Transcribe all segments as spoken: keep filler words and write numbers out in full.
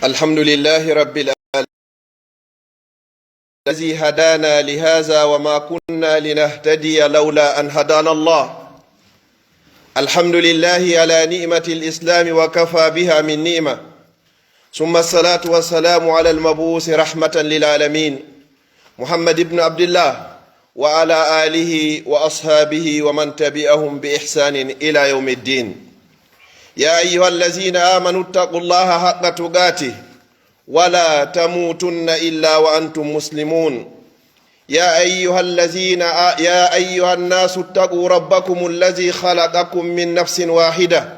الحمد لله رب العالمين الذي هدانا لهذا وما كنا لنهتدي لولا أن هدانا الله. الحمد لله على نعمة الإسلام وكفى بها من نعمة. ثم الصلاة والسلام على المبعوث رحمة للعالمين محمد بن عبد الله وعلى آله وأصحابه ومن تبعهم بإحسان إلى يوم الدين. يا أيها الذين آمنوا اتقوا الله حق تقاته ولا تموتن إلا وأنتم مسلمون. يا أيها الذين آ- يا أيها الناس اتقوا ربكم الذي خلقكم من نفس واحدة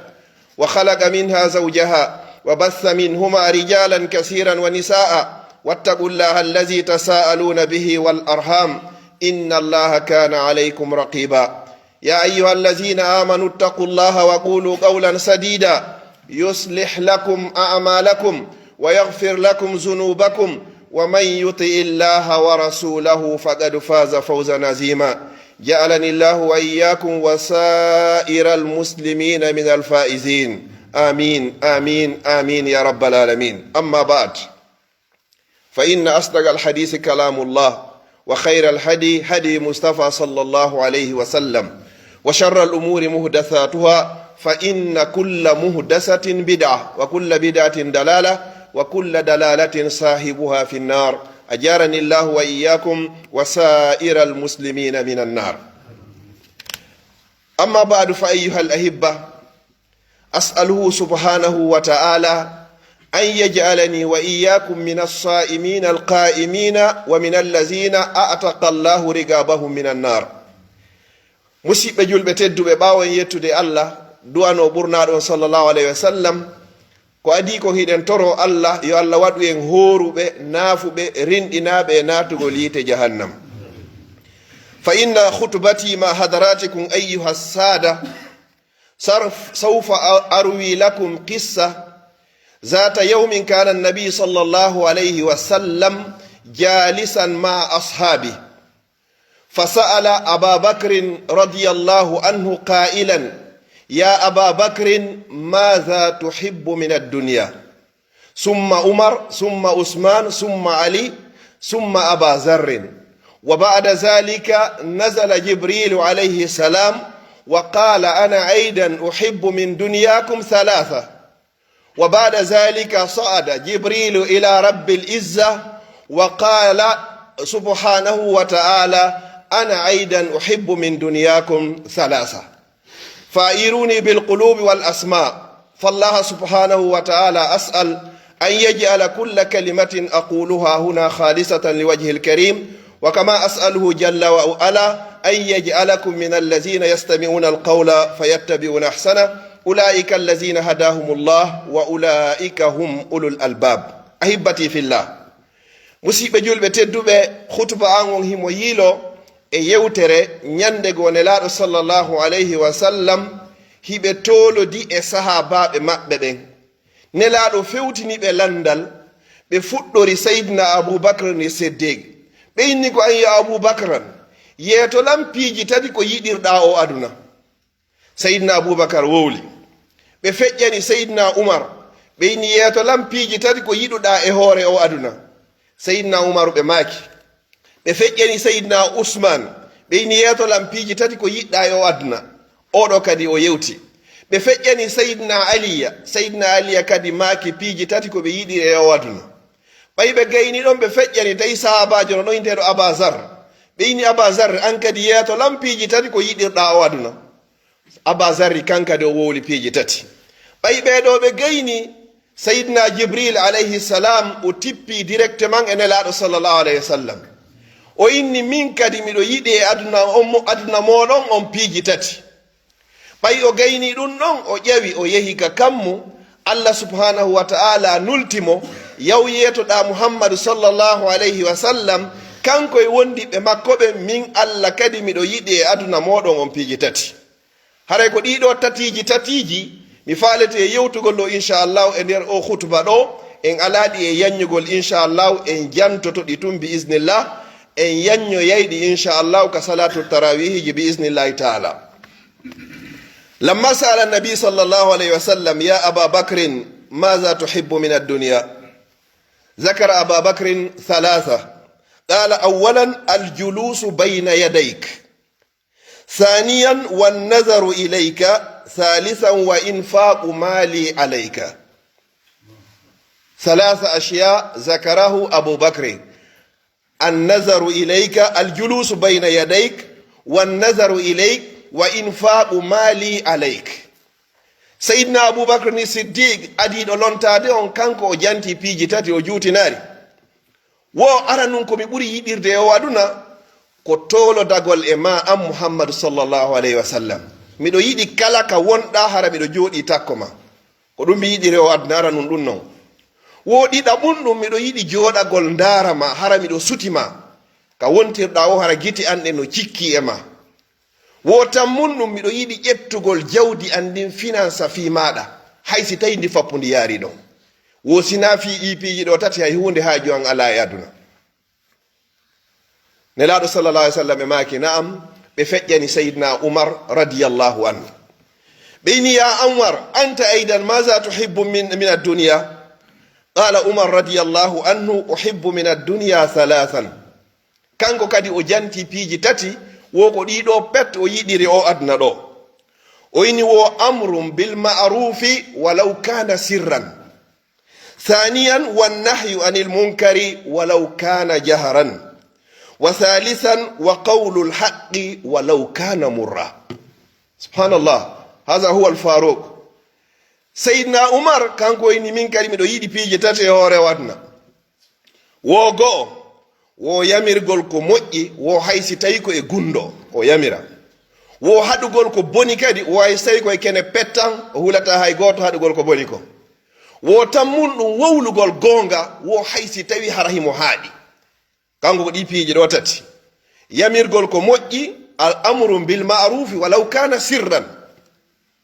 وخلق منها زوجها وبث منهما رجالا كثيرا ونساء واتقوا الله الذي تساءلون به والأرحام إن الله كان عليكم رقيبا. يا أيها الذين آمنوا اتقوا الله وقولوا قولا سديدا يصلح لكم أعمالكم ويغفر لكم ذنوبكم ومن يطع الله ورسوله فقد فاز فوزا عظيما. جعلني الله وإياكم وسائر المسلمين من الفائزين. آمين، آمين، آمين يا رب العالمين. أما بعد، فإن أصدق الحديث كلام الله، وخير الهدي هدي مصطفى صلى الله عليه وسلم، وشر الأمور محدثاتها، فإن كل محدثة بدعة، وكل بدعة ضلالة، وكل ضلالة صاحبها في النار. أجارني الله وإياكم وسائر المسلمين من النار. أما بعد، فأيها الأحبة، أسأله سبحانه وتعالى أن يجعلني وإياكم من الصائمين القائمين ومن الذين أعتق الله رقابهم من النار. Musiɓɓe julɓe tedduɓe, ɓaawo en yettude Allah, du'ano ɓurnaaɗo on sallallahu alayhi wa sallam, ko adii kon hiɗen toro Allah, yo Allah waɗu en hooruɓe, naafuɓe, rinɗinaaɓe e naatugol yiite jahannam. فإن خطبتي مع حضراتكم أيها السادة صرف-، سوف أروي لكم قصة. ذات يوم كان النبي صلى الله عليه وسلم جالسا مع أصحابه، فسأل أبا بكر رضي الله عنه قائلا: يا أبا بكر، ماذا تحب من الدنيا؟ ثم عمر، ثم عثمان، ثم علي، ثم أبا ذر. وبعد ذلك نزل جبريل عليه السلام وقال: أنا أيضا أحب من دنياكم ثلاثة. وبعد ذلك صعد جبريل إلى رب العزة وقال سبحانه وتعالى: أنا أيضا أحب من دنياكم ثلاثة. فأعيروني بالقلوب والأسماع. فالله سبحانه وتعالى أسأل أن يجعل كل كلمة أقولها هنا خالصة لوجهه الكريم، وكما أسأله جل وعلا أن يجعلكم من الذين يستمعون القول فيتبعون أحسنه، أولئك الذين هداهم الله وأولئك هم أولو الألباب. أحبتي في الله. Musiɓɓe julɓe tedduɓe, hutuba an on himo yiilo e yewtere ñande goo Nelaaɗo sallallahu alayhi wa sallam hiɓe toolodi e sahaabaaɓe maɓɓe ɓen. Nelaaɗo fewtini ɓe lanndal, ɓe fuɗɗori Sayyidina Abu Bakr ni Siddiq. Ɓe inni ko: "An yo Abu Bakran, yeeto lan piiji tati ko yiɗirɗaa oo aduna." Sayyidina Abubakar wowli. Ɓe feƴƴani Sayyidina Umar, ɓe inni: "Yeeto lan piiji tati ko yiɗuɗaa e hoore oo aduna." Sayyidina Umaru ɓe maaki. Ɓe feƴƴani Sayyidina Usman, ɓe inni: "Yeeto lan piiji tati ko yiɗɗaa e oo aduna." Oo ɗoo kadi o yewti. Ɓe feƴƴani Sayyidina Aliya, Sayyidina Aliya kadi maaki piiji tati ko ɓe yiɗi e oo aduna. Ɓay ɓe gayni ɗon, ɓe feƴƴani tawi sahaabaajo no ɗon inteeɗo Aba Zar. Ɓe inni Aba Zar, an kadi yeeto lan piiji tati ko yiɗirɗaa oo aduna. Aba Zarri kan kadi o wowli piiji tati. Ɓay ɓee ɗoo ɓe gayni, Sayyidina Jibril alayhi salam o tippi directement e Nelaaɗo sallallahu alayhi wa sallam. O inni, "Min kadi miɗo yiɗi e aduna on mo-, aduna mooɗon on piiji tati." Ɓay o gayni ɗun ɗon, o ƴawi, o yehi ka kammu, Allah subhanahu wa ta'ala nulti mo, "Yaw yeetoɗaa Muhammadu sallallahu alayhi wa sallam, kanko e wondiɓɓe makko ɓen, min Allah kadi miɗo yiɗi e aduna mooɗon on piiji tati." Haray ko ɗii ɗoo tatiiji tatiiji mi faalete e yewtugol ɗoo, insha Allahu, e nder oo hutuba ɗoo. En alaa ɗi e yanñugol, insha Allahu, en jantoto ɗi tun bi iznillah. En yanñoyay ɗi, insha Allahu, ka salatu tarawihi ji bi iznillahi taala. لما سأل النبي صلى الله عليه وسلم: "يا أبا بكر، ماذا تحب من الدنيا؟" ذكر أبا بكر ثلاثة. قال: أولا الجلوس بين يديك، ثانيا والنظر إليك، ثالثا وإنفاق مالي عليك. ثلاث أشياء ذكره أبو بكر: النظر إليك، الجلوس بين يديك، والنظر إليك، وإنفاق مالي عليك. Seydina Abubakar ni Siddiq, adiiɗo lontaade on, kanko o janti piiji tati, o juutinari. Wo aranun ko mi ɓuri yiɗirde e o aduna, ko tolodagol e ma an Muhammadu sallallahu alayhi wa sallam. Miɗo yiɗi kala ka wonɗa hara miɗo jooɗi takko ma. Ko ɗum mi yiɗiri o aduna, aranun ɗum non. Wo ɗiɗaɓun ɗum, miɗo yiɗi jooɗagol ndaara ma hara miɗo suti ma. Ka wontirɗa o hara giti an ɗe no cikki e ma. Wo tammun ɗum, miɗo yiɗi ƴettugol jawdi an ndin finansa fii maaɗa, hay si tawi ndi fappundi yaari ɗon. Wo sinaa fii ɗii piiji ɗo tati hay huunde haaju an alaa e aduna. Nelaaɗo sallallahu alaihi wasallam ɓe maaki, na'am, ɓe feƴƴani Sayyidina Umar radiyallahu anhu. Ɓe ini, ya Anwar, anta aidan, maza tuhibbu min, min ad-dunya? Qala Umar radiyallahu anhu, uhibbu min ad-dunya thalathan. Kanko kadi o janti piiji tati, wo ko ɗii ɗoo pet o yiɗiri o aduna ɗoo. O ini wo amrun bil ma'rufi walaw kana sirran. Thaniyan, wan nahyu anil munkari walaw kana jaharan. Wa thalithan, wa qawlul haqqi walaw kana murra. Subhanallah, hadha huwa al Faruq. Sayyidina Umar, kanko o ini min kadi miɗo yiɗi piiji tati e hoore o aduna. Wo go'o, wo yamirgol ko moƴƴi, wo hay si tawi ko e gunndoo, o yamira. Wo haɗugol ko boni kadi, wo hay si tawi ko e kene pettan, o hulataa hay gooto haɗugol ko boni kon. Wo tammun ɗum wowlugol goonga, wo hay si tawi hara himo haaɗi. Kanko ko ɗii piiji ɗoo tati. Yamirgol ko moƴƴi, al amru bil ma'rufi walaw kana sirran.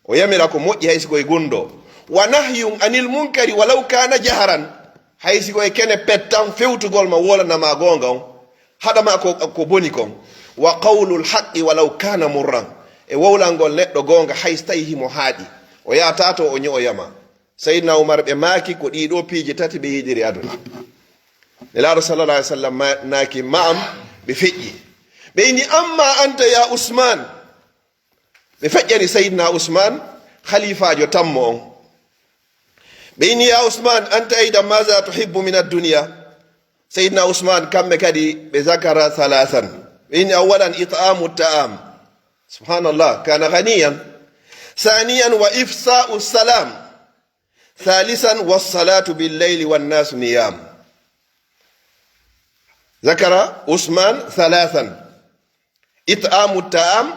O yamira ko moƴƴi hay si ko e gunndoo. Wa nahyun anil munkari walaw kana jaharan. Hay si ko e kene pettan fewtugol ma wolana ma goonga on. Haɗa ma ko, ko boni kon. Wa qawlul haqqi walaw kana murran. E wowlangol neɗɗo goonga hay si tawi himo haaɗi. O yaata to o ño'oya ma. Sayyidina Umar ɓe maaki ko ɗii ɗoo piiji tati ɓe yiɗiri aduna. Nelaaɗo sallallahu alaihi wasallam ma-, naaki ma'am ɓe feƴƴi. Ɓe ini amma anta ya Usman. Ɓe feƴƴani Sayyidina Usman, khalifaajo tammo on. Ɓe ini, ya Usman, anta aidan maza tuhibbu min ad-dunya? Sayyidina Usman, kamɓe kadi ɓe zakara thalathan. Ɓe ini, awwalan it'amu ta'am. Subhanallah, kana ghaniyan. Thaniyan, wa ifsha'u salam. Thalithan, was salatu bil layli wan nasu niyam. Zakara Usman thalathan. It'amu ta'am,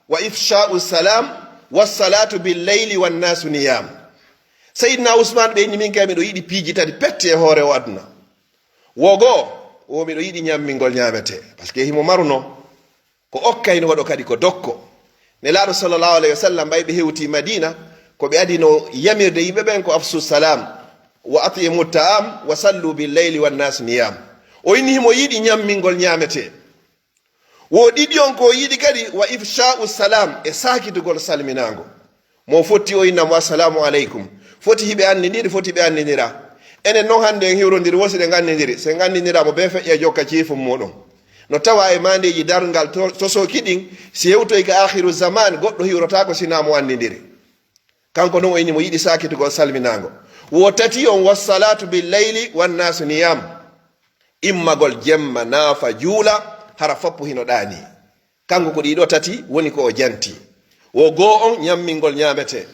wa ifsha'u salam, was salatu bil layli wan nasu niyam. Sayyidina Usman ɓe inni, min kay miɗo yiɗi piiji tati pette e hoore o aduna. Wo goo, wo miɗo yiɗi ñammingol ñaametee. Parce que himo maruno ko okkayno waɗo kadi ko dokko. Nelaaɗo sallallahu alayhi wa sallam ɓay ɓe hewti Madina, ko ɓe adino yamirde yimɓe ɓen ko afsu salam, wa at'imu ta'am, wa sallu bil layli wan nasu niyam. O inni himo yiɗi ñammingol ñaametee. Wo ɗiɗi on ko yiɗi kadi, wa ifsha'u salam, e saakitugol salminaango. Mo fotti o innamo assalamu aleykum. Foti hiɓe anndindiri, foti ɓe anndindira. Enen non hannde en hiwrondiri, wo si ɗen anndindiri. Si en anndindira mo bee feƴƴa jokka ciifum muɗum. No tawa e maandeeji darngal to-, tosooki ɗin, si hewtoy ka aakhiru zaman, goɗɗo hiwrotaako sinaa mo anndindiri. Kanko non o inni mo yiɗi saakitugol salminaango. Wo tati on, wassalatu bil layli wan nasu niyam. Immagol jemma naafa juula, hara fappu hino ɗaani. Kanko ko ɗii ɗoo tati woni ko o janti. Wo goo on ñammingol ñaametee.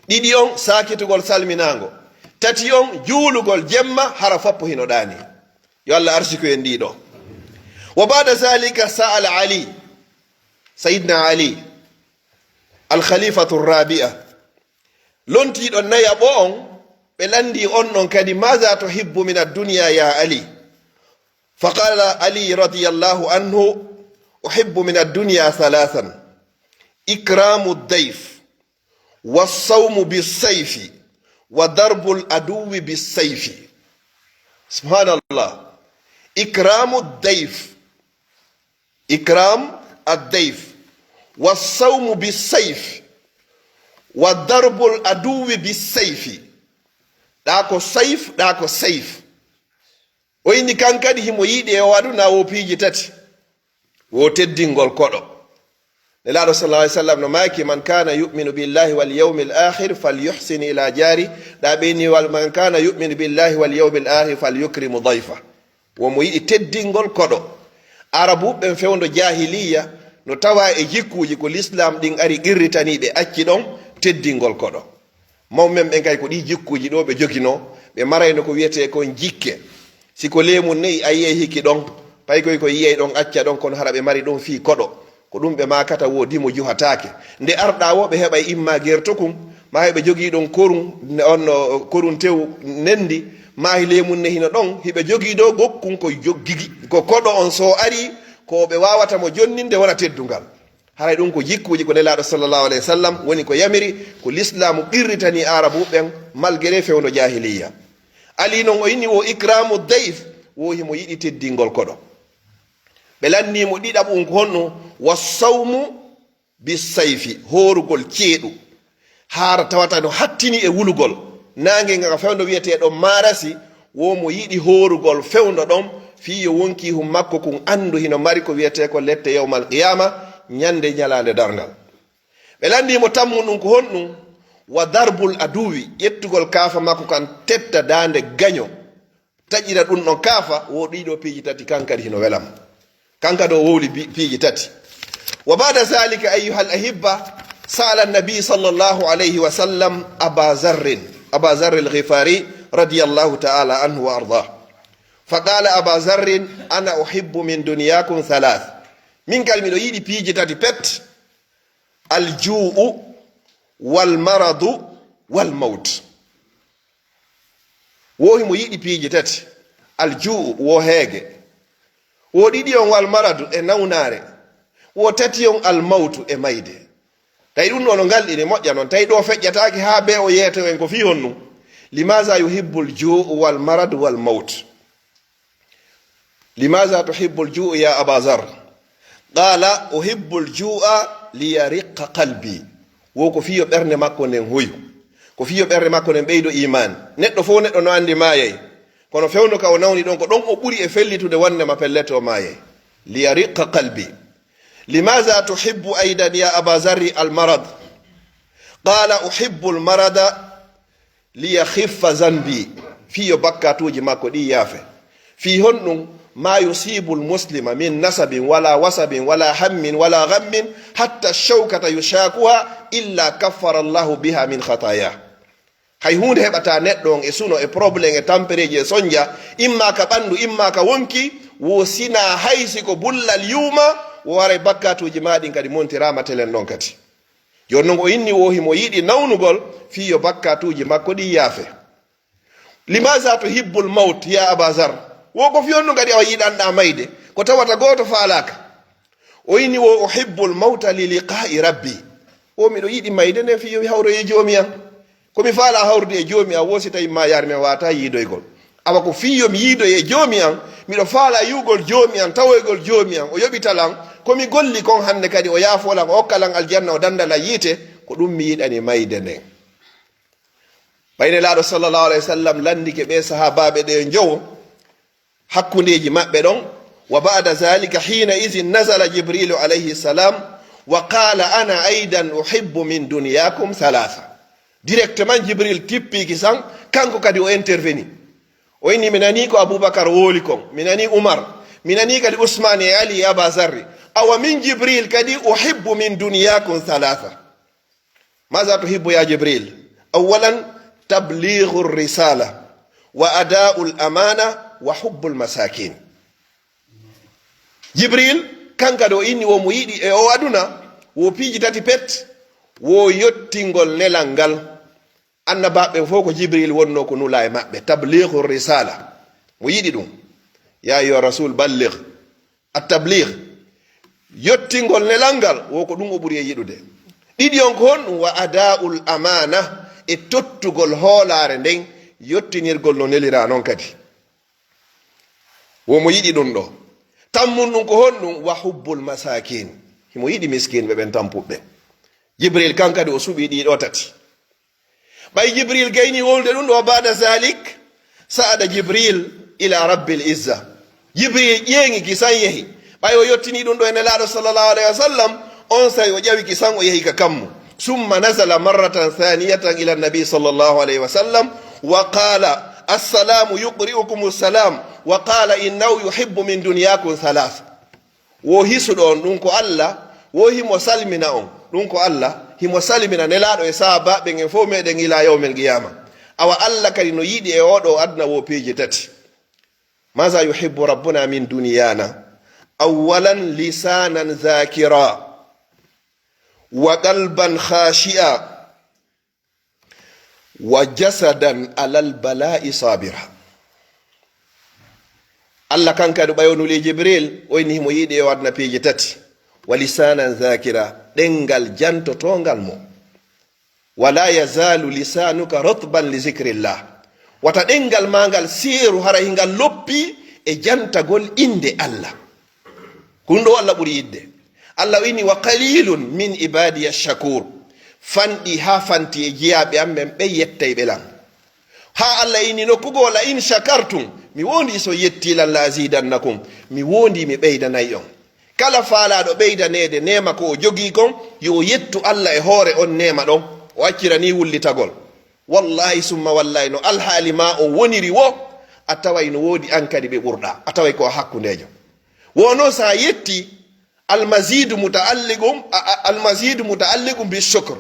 Ɗiɗi on saakitugol salminaango. Tati on juulugol jemma hara fappu hino ɗaani. Yo Allah arsiku en ɗii ɗoo. Wa ba'da zalika sa'ala Ali. Sayyidina Ali, al khalifatu rabi'a. Lontiiɗo nayaɓo on, ɓe lanndii on ɗon kadi, maza tuhibbu min ad-dunya ya Ali? Faqala Ali radiyallahu anhu, uhibbu min ad-dunya thalathan, ikramu ad-dayf, was-sawmu bis-sayfi, wa darbul aduwwi bis-sayfi. Subhanallah. Ikramu ad-dayf. Ikram ad-dayf. Wa sawmu bi sayf. Wa darbul aduwwi bi sayfi. Ɗa ko sayf, ɗa ko sayf. O inni kan kadi himo yiɗi e o aduna o piiji tati. Wo teddingol koɗo. Nelaaɗo sallallahu alaihi wasallam no maaki, "Man kana yu'minu billahi wal yawmil akhir falyuhsin ila jari." Ɗa ɓe ni wal, "Man kana yu'minu billahi wal yawmil akhir falyukrimu dayfa." Wo mo yiɗi teddingol koɗo. Arabuɓe ɓen fewndo jahiliya no tawa e jikkuuji ko Lislaam ɗin ari qirritani ɓe acci ɗon teddingol koɗo. Mawɓe men ɓen kay ko ɗi jikkuuji ɗo ɓe joginoo, ɓe marayno ko wiyetee kon jikke. Si ko leemun ne'i a yiyay hikki ɗon, pay koy ko yiyay ɗon acca ɗon, kono hara ɓe mari ɗon fii koɗo. Ko ɗum ɓe maakata wo dimo juhataake. Nde arɗaa wo ɓe heɓay imma gertokun, ma heɓe jogii ɗon korun, ne-, on no korun tew nendi, ma hi leemun ne hino ɗon, hiɓe jogii ɗo gokkun ko joggi-, ko koɗo on so ari, ko ɓe waawata mo jonninde wona teddungal. Haray ɗum ko jikkuuji ko Nelaaɗo sallallahu alayhi wa sallam woni ko yamiri, ko Lislaamu qirritani Aarabuɓe ɓen, malgré fewndo jaahiliyya. Ali non o inni wo ikramu dayf, wo himo yiɗi teddingol koɗo. Ɓe lanni mo ɗiɗaɓun ko honno? Wa sawmu bi sayfi, hoorugol ceeɗu. Haara tawata no hattini e wulugol. Naange nga fewndo wiyeteeɗo maarasi, wo mo yiɗi hoorugol fewndo ɗon, fii yo wonkii hun makko kun anndu hino mari ko wiyetee ko lette yawmal qiyaama, ñande ñalaande darngal. Ɓe lanndii mo tammun ɗum ko honɗum? Wa darbul aduwi, ƴettugol kaafa makko kan tetta daande gaño, taƴira ɗum ɗon kaafa, wo ɗiɗo piiji tati kan kadi hino welam. Kan kadi o wowli bi-, piiji tati. Wa ba'da zalika, ayyuhal ahibba, sa'ala an-nabi sallallahu alayhi wa sallam Aba Zarrin, Aba Zarr al-Ghifari radiyallahu ta'ala anhu wa ardah. Fa qala Aba Zarrin, "Ana uhibbu min dunyakum thalath." Min kadi miɗo yiɗi piiji tati pet. Al-ju'u wal maradu wal mawt. Wo himo yiɗi piiji tati. Al-ju'u wo heege. Wo ɗiɗi on wal maradu e nawnaare. Wo tati on al mawtu e mayde. Tawi ɗum ɗo no ngal ine moƴƴa noon. Tawi ɗo feƴƴataake haa be o yeeto en ko fii honɗum. Limaza yuhibbul ju'u wal maradu wal mawt. Limaza tuhibbul ju'u ya Aba Zar? Qala, "Uhibbul ju'a liyariqqa qalbi." Wo ko fiyo ɓernde makko nden hoyu. Ko fiyo ɓernde makko nden ɓeydo iman. Neɗɗo fof neɗɗo no andi maayay. Kono fewndo ka o nawni ɗon ko ɗon o ɓuri e fellitude wonde ma pellet o maayay. Liyariqqa qalbi. Limaza tuhibbu aidan ya Aba Zarri al marad? Qala, "Uhibbul marada liyakhiffa zanbi." Fii yo bakkatuuji makko ɗi yaafe. Fii honɗum? "Ma yusibul muslima min nasabin wala wasabin wala hammin wala ghammin hatta shawkata yushakuha illa kaffara Allahu biha min khataya." Hay huunde heɓata neɗɗo on e suno, e problème, e tampereeji, e sonja, imma ka ɓandu, imma ka wonki, wo sina hay si ko bullal yuuma, wo waray bakkatuuji ma ɗin kadi montiraama telen ɗon kadi. Jooni non o inni wo himo yiɗi nawnugol fii yo bakkatuuji makko ɗin yaafe. Limaza tuhibbul mawt ya Aba Zar? Wo ko fii honɗum kadi a yiɗanɗaa mayde? Ko tawata gooto faalaaka. O inni wo uhibbul mawta li liqa'i rabbi. Wo miɗo yiɗi mayde nden fii yo mi hawroy e Joomi an. Ko mi faalaa hawrude e Joomi an, wo si tawi ma yaar mi a waata yiidoygol. Awa ko fii yo mi yiidoy e Joomi an, miɗo faalaa yi'ugol Joomi an, tawoygol Joomi an, o yoɓital an, ko mi golli kon hannde kadi, o yaafoo lan, o okka lan aljanna, o dannda lan yiite, ko ɗum mi yiɗani mayde nden. Ɓay Nelaaɗo sallallahu alayhi wa sallam lanndike ɓee sahaabaaɓe ɓe njowo, hakkundeeji maɓɓe ɗon. Wa ba'da zalika hina izin nazala Jibrilu alayhi salam wa qala, "Ana aidan uhibbu min dunyakum thalatha." Directement Jibril tippii kisan, kanko kadi o interveni. O inni, "Mi nanii ko Abubakar wowli kon, mi nanii Umar, mi nanii kadi Usman e Ali e Aba Zarri. Awa min Jibril kadi uhibbu min dunyakum thalatha." Maza tuhibbu ya Jibril? Awwalan, tablighu risala, wa ada'ul amana, wa hubbul masakin. Jibril, kanka ɗo inni wo mo yiɗi e o aduna, wo piiji tati pet, wo yottingol nelal ngal. Annabaaɓe fof ko Jibril wonnoo ko nula e maɓɓe, tablighu risala. Mo yiɗi ɗum. Ya ayyuha rasul, balligh. At-tabligh, yottingol nelal ngal, wo ko ɗum o ɓuri e yiɗude. Ɗiɗi on ko honɗum? Wa ada'ul amana, e tottugol hoolaare nden, yottinirgol no neliraa non kadi. Wo mo yiɗi ɗum ɗo. Tammun ɗum ko honɗum? Wa hubbul masakin. Himo yiɗi miskinɓe ɓen tampuɓe. Jibril kan kadi o suɓii ɗii ɗoo tati. Ɓay Jibril gayni wowlude ɗum ɗo, ba'da zalik, Saada Jibril ila Rabbil Izza. Jibril ƴeeŋi kisan yehi. Ɓay o yottini ɗum ɗo e Nelaaɗo sallallahu alayhi wa sallam, on say o ƴawi kisan o yehi ka kammu. Summa nazala marratan thaniyatan ila nabi sallallahu alayhi wa sallam wa qala, "Assalamu yuqri'ukumu salam, wa qala innahu yuhibbu min dunyakum thalath." Wo hisuɗo on, ɗum ko Allah, wo himo salmina on, ɗum ko Allah, himo salmina Nelaaɗo e sahaabaaɓe ɓen fof meɗen ila yawmil qiyama. Awa Allah kadi no yiɗi e oɗo aduna wo peeje tati. Maza yuhibbu rabbuna min duniyana? Awwalan lisanan zakira, wa qalban khashi'a, wa jasadan alal bala'i sabira. Allah kan kadi ɓay o nuli Jibril, o inni himo yiɗi e o aduna peeje tati. Wa lisanan zakira, ɗengal jantotongal mo. Wala yazalu lisanuka ratban li zikrillah. Wata ɗengal ma ngal seeru hara hingal loppi e jantagol innde Allah. Ko ɗum ɗo Allah ɓuri yiɗde. Allah o inni, "Wa qalilun min ibadiya shakur." Fanɗi haa fanti e jiyaaɓe am men ɓe yettay ɓe lan. Haa Allah inni nokku goo, "La in shakartum", mi wondi so yetti lan, "la azidannakum", mi wondi mi ɓeydanay on. Kala faalaaɗo ɓeydaneede neema ko o jogii kon, yo o yettu Allah e hoore on neema ɗon, o accira ni wullitagol. Wallahi summa wallahi, no alhaali ma on woniri wo, a taway no woodi an kadi ɓe ɓurɗa, a taway ko a hakkundeejo. Wo noon, so a yetti, almazidu mutaalliqum, a, a, almazidu mutaalliqum bi shukr.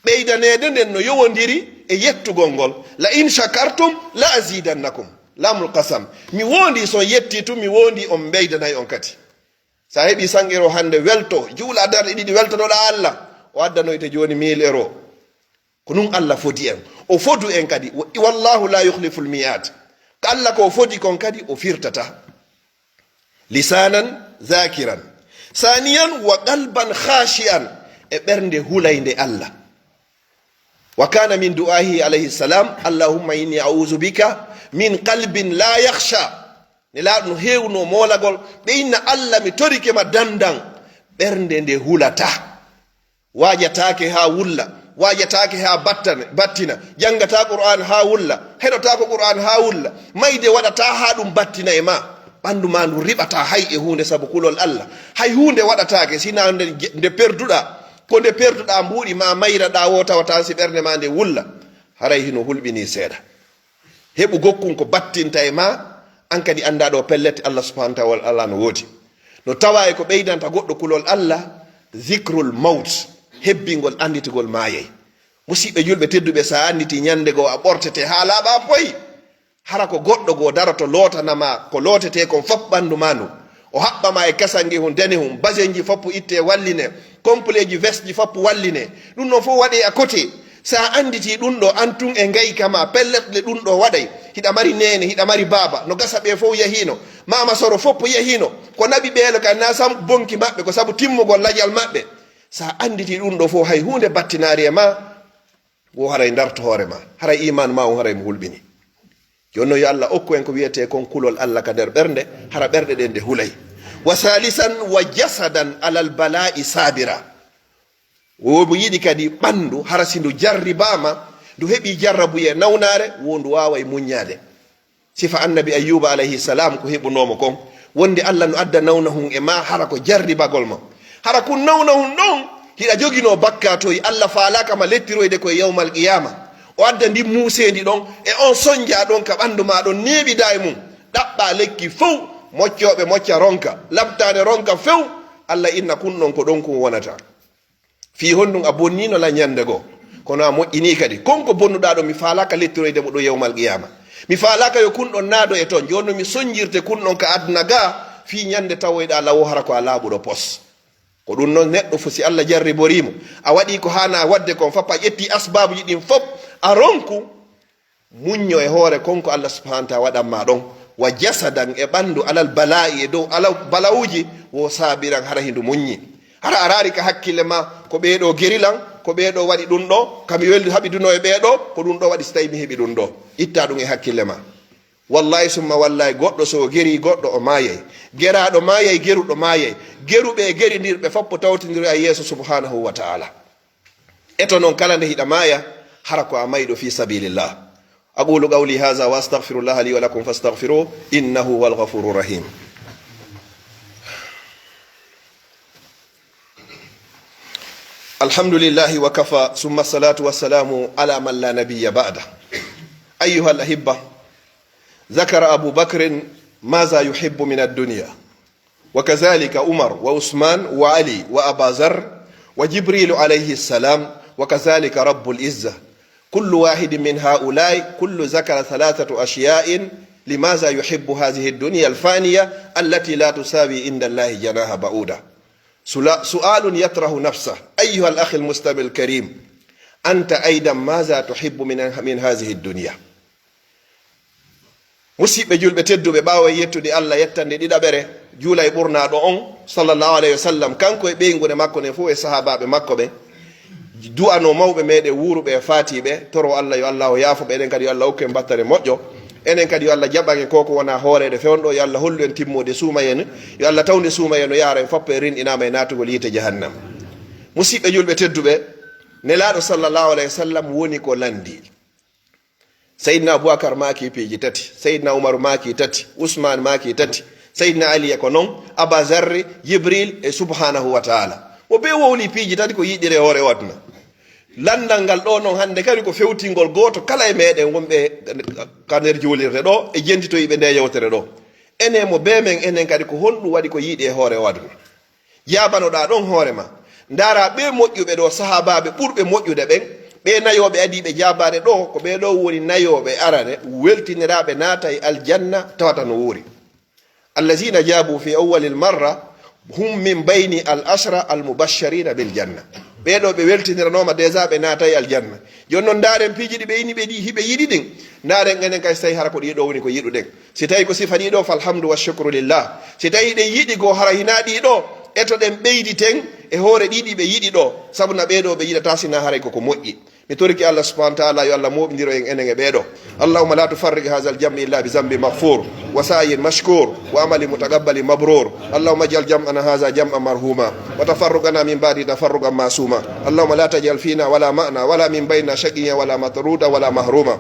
Ɓeydaneede nden no yowondiri e yettugol ngol. "La in shakartum la azidannakum." Laamul qasam. Mi wondi so on yetti tun, mi wondi on ɓeydanay on kadi. So a heɓi cent euro hannde, welto, juula darɗe ɗiɗi, weltotoɗaa Allah, o addanoyte jooni mille euro. Ko ɗum Allah fodi en. O fodu en kadi. Wa-, wallahu la yukhliful mi'ad. Ko Allah ko o fodi kon kadi o firtata. Lisanan zakiran. Saniyan, wa qalban khashi'an. E ɓernde hulaynde Allah. Wa kana min du'ahi alayhi salam, "Allahumma inni a'udhu bika min qalbin la yakhsha." Nelaaɗo no heewno moolagol, ɓe inna, "Allah, mi torike ma dandan ɓernde nde hulata." Waajataake haa wulla, waajataake haa battane, battina, janngata Qur'aan haa wulla, heɗotaako Qur'aan haa wulla, mayde waɗataa haa ɗum battina e ma, ɓanndu ma ndu riɓataa hay e huunde sabu kulol Allah, hay huunde waɗataake, sinaa nde, nde perduɗaa, ko nde perduɗaa mbuuɗi ma mayraɗaa woo tawataa si ɓernde ma nde wulla, haray hino hulɓinii seeɗa. Heɓu gokkun ko battinta e ma, an kadi anndaa ɗo pellet Allah subhanahu wa ta'ala no woodi. No tawa e ko ɓeydanta goɗɗo kulol Allah, zikrul mawt, hebbingol annditugol maayay. Musiɓɓe julɓe tedduɓe, so a annditi ñannde goo a ɓortete haa laaɓa poy, hara ko goɗɗo goo daroto lootana ma ko lootetee kon fof ɓanndu ma ndu. O haɓɓa ma e kasange hun, dene hun, basenji fof itte walline, kompleeji, vesteji fof walline. Ɗum ɗon fof waɗee à côté. So a annditii ɗum ɗo, an tun e ngayka ma, pellet le ɗum ɗo waɗay. Hiɗa mari neene, hiɗa mari baaba, no gasa ɓe fof yahiino. Maama Soro fof yahiino. Ko naɓi ɓeelo kay, na sam bonki maɓɓe, ko sabu timmugol lajal maɓɓe. So a annditii ɗum ɗo fof, hay huunde battinaari e ma, wo haray darto hoore ma. Haray iimaan ma on haray mo hulɓini. Jooni noon, yo Allah okku en ko wiyetee kon kulol Allah ka nder ɓernde, hara ɓerɗe ɗen ɗe hulay. Wa salisan, wa jasadan alal bala'i sabira. Wo mo yiɗi kadi ɓanndu, hara si ndu jarribaama, ndu heɓi jarrabuyee, nawnaare, wo ndu waaway muññaade. Sifa Annabi Ayyuba alayhi salam ko heɓunoomo kon, wonde Allah no adda nawnahun e ma, hara ko jarribagol ma. Hara kun nawnahun ɗon, hiɗa joginoo bakkaatooji, Allah faalaaka ma lettiroyde ko e yawmal qiyaama. O adda ndin muuseendi ɗon, e on sonjaa ɗon ka ɓanndu maa ɗon, neeɓidaa e mun. Ɗaɓɓaa lekki fow, moccooɓe mocca ronka, labtaane ronka few, Allah inna kun ɗon ko ɗon kun wonata. Fii honɗun a bonniino lan ñannde goo, kono a moƴƴinii kadi. Kon ko bonnuɗaa ɗon, mi faalaaka lettiroyde mo ɗon yawmal qiyaama. Mi faalaaka yo kun ɗon naado e ton. Jooni no mi sonjirte kun ɗon ka aduna gaa, fii ñannde tawoyɗaa law o hara ko a laaɓuɗo pos. Ko ɗum noon, neɗɗo fof, si Allah jarriborii mo, a waɗii ko haanaa waɗde kon fof, a ƴettii asbaabuji ɗin fof, a ronku muñño e hoore kon ko Allah subhanahu wa ta'ala waɗan ma ɗon, wa jasadan, e ɓanndu, alal bala'i, e dow ala bala'uuji, wo sabiran, hara hindu muññi. Hara a raari ka hakkille ma, ko ɓee ɗoo geri lan, ko ɓee ɗoo waɗi ɗum ɗoo, ka mi weldi haɓidunoo e ɓee ɗoo, ko ɗum ɗoo waɗi si tawii mi heɓi ɗum ɗoo. Itta ɗum e hakkille ma. Wallahi summa wallahi, goɗɗo so o gerii goɗɗo, o maayay. Geraaɗo maayay, geruɗo maayay. Geruɓe e gerindirɓe fof tawtondiri e Yeeso subhanahu wa ta'ala. Eto noon, kala nde hiɗa maaya, hara ko a mayɗo fi sabilillah. أقول قولي هذا وأستغفر الله لي ولكم فاستغفروه إنه هو الغفور الرحيم. الحمد لله وكفى، ثم الصلاة والسلام على من لا نبي بعده. أيها الأحبة، ذكر أبو بكر ماذا يحب من الدنيا، وكذلك عمر وعثمان وعلي وأبا ذر وجبريل عليه السلام، وكذلك رب العزة. كل واحد من هؤلاء، كل ذكر ثلاثة أشياء لماذا يحب هذه الدنيا الفانية التي لا تساوي عند الله جناح بعوضة. سلا-، سؤال يطرح نفسه، أيها الأخ المستمع الكريم، أنت أيضا ماذا تحب من، من هذه الدنيا؟ Musiɓɓe julɓe tedduɓe, ɓaawo e yettude Allah, yettande ɗiɗaɓere, juula e ɓurnaaɗo on, sallallahu alayhi wa sallam, kanko e ɓeynguure makko nden fof e sahaabaaɓe makko ɓen, du'ano mawɓe meɗen wuuruɓe e faatiiɓe, toro Allah yo Allah o yaafo ɓe, enen kadi yo Allah hokku en battane moƴƴo, enen kadi yo Allah jaɓan en ko ko wona hooreede fewndo, yo Allah hollu en timmoode suumaye, yo Allah tawnde suumaye no yahra en foppo e rinɗinaama e naatugol yiite jahannam. Musiɓɓe julɓe tedduɓe, Nelaaɗo sallallahu alayhi wa sallam woni ko lanndii. Seydina Abubakar maaki piiji tati, Seydina Umaru maaki tati, Usmaan maaki tati, Seydina Ali e ko non, Aba Zarri, Jibril e Subhaanahu wa Taala. Mo bee wowli piiji tati ko yiɗire hoore o aduna. Lanndal ngal ɗo non hannde kadi ko fewtingol gooto kala e meɗen wonɓe ka nder juulirde ɗo e jentitoyiiɓe nde yewtere ɗo. Enen mo bee men, enen kadi ko honɗum waɗi ko yiɗi e hoore o aduna? Jaabanoɗaa ɗon hoore ma. Ndaaraa ɓee moƴƴuɓe ɗoo, sahaabaaɓe ɓurɓe moƴƴude ɓen, ɓee nayooɓe adiiɓe jaabaade ɗoo, ko ɓee ɗoo woni nayooɓe arane, weltiniraaɓe naata e aljanna tawata no wuuri. Allazina jaabu fi awwalil marra hum min bayni al ashra al mubashshirina bil janna. Ɓee ɗoo ɓe weltiniranooma déjà ɓe naata e aljanna. Jooni non ndaaren piiji ɗi ɓe ini ɓe ɗi, hiɓe yiɗi ɗin. Ndaaren enen kay si tawii hara ko ɗii ɗoo woni ko yiɗuɗen. Si tawii ko sifa ɗii ɗoo, falhamdu wa shukru lillah. Si tawii ɗen yiɗi goo hara hinaa ɗii ɗoo, etoɗen ɓeyditen e hoore ɗii ɗi ɓe yiɗi ɗoo. Sabu na ɓee ɗoo ɓe yiɗataa sinaa haray ko ko moƴƴi. Mi torike Allah subhanahu wa taala yo Allah mooɓindiro en enen e ɓee ɗoo. اللهم لا تفرق هذا الجمع إلا بذنب مغفور وسعي مشكور وعمل متقبل مبرور. اللهم اجعل جمعنا هذا جمعا مرحوما وتفرقنا من بعده تفرقا معصوما. اللهم لا تجعل فينا ولا معنا ولا من بيننا شقيا ولا مطرودا ولا محروما.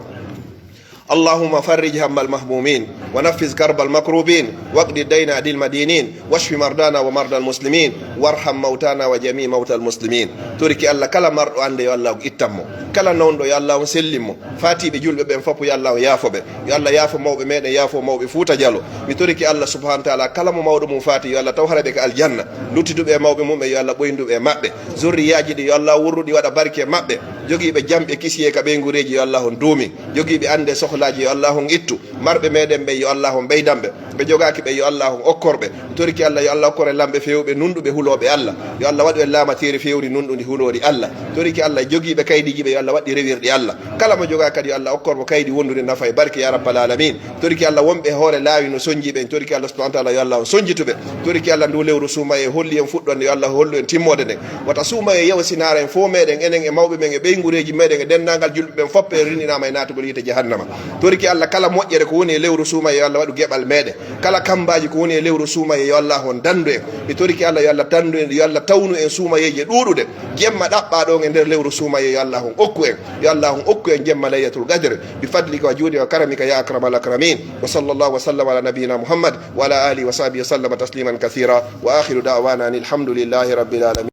اللهم فرج هم المهمومين ونفس كرب المكروبين واقض الدين عن المدينين واشف مرضانا ومرضى المسلمين وارحم موتانا وجميع موتى المسلمين. Torike Allah, kala marɗo annde yo Allah on ittan mo, kala nawnuɗo yo Allah on sellin mo, faatiiɓe julɓe ɓen fof yo Allah on yaafo ɓe, yo Allah yaafo mawɓe meɗen, yaafo mawɓe Fuuta Jalo. Mi torike Allah subhanahu wa taala, kala mo mawɗo mum faati yo Allah taw hara ɓe ka aljanna, luttiduɓe e mawɓe mum ɓe yo Allah ɓoyndu ɓe e maɓɓe, zurriyaaji ɗi yo Allah wurru ɗi waɗa barke e maɓɓe, jogiiɓe jamɓe kisiyee ka ɓeynguureeji yo Allah on duumi, jogiiɓe annde sohlaaji yo Allah on ittu, marɓe meɗen ɓen yo Allah on ɓeydan ɓe, ɓe jogaaki ɓe yo Allah on okkor ɓe. Mi torike Allah yo Allah okkor en laamɓe feewɓe nunɗuɓe hulooɓe Allah, yo Allah waɗu en laamateeri feewndi nunɗundi huloori Allah. Torike Allah jogiiɓe kaydiiji ɓe yo Allah waɗɗi rewirɗi Allah. Kala mo jogaaki kadi yo Allah okkor mo kaydi wondude nafa e barke ya rabbal alamin. Torike Allah wonɓe hoore laawi no sonji ɓe, torike Allah subhanahu wa taala yo Allah on sonjitu ɓe. Torike Allah ndu lewru suumaye holli en fuɗɗonde yo Allah hollu en timmoode nden. Wata suumaye yew sinaara en fof meɗen, enen e mawɓe men e ɓeynguureeji meɗen e denndaangal julɓe ɓen fof ɓe rinɗinaama e naatugol yiite jahannama. Torike Allah kala moƴƴere ko woni e lewru suumaye yo Allah waɗu geɓal meɗen. Kala kammbaaji ko woni e lewru suumaye yo Allah on danndu en. Mi torike Allah yo Allah danndu en, yo Allah tawnu en suumayeeje ɗuuɗude. Jemma ɗaɓɓaaɗo on e nder lewru suumaye yo Allah on okku en. Yo Allah on okku en jemma laylatul qadr. Bi fadlika wa juudika wa karamika ya akramal akramin. Wa sallallahu wa sallam ala nabiyyina Muhammad wa ala alihi wa sahbihi wa sallama tasliman kathira. Wa akhiru da'wana anil hamdulillahi rabbil alamin.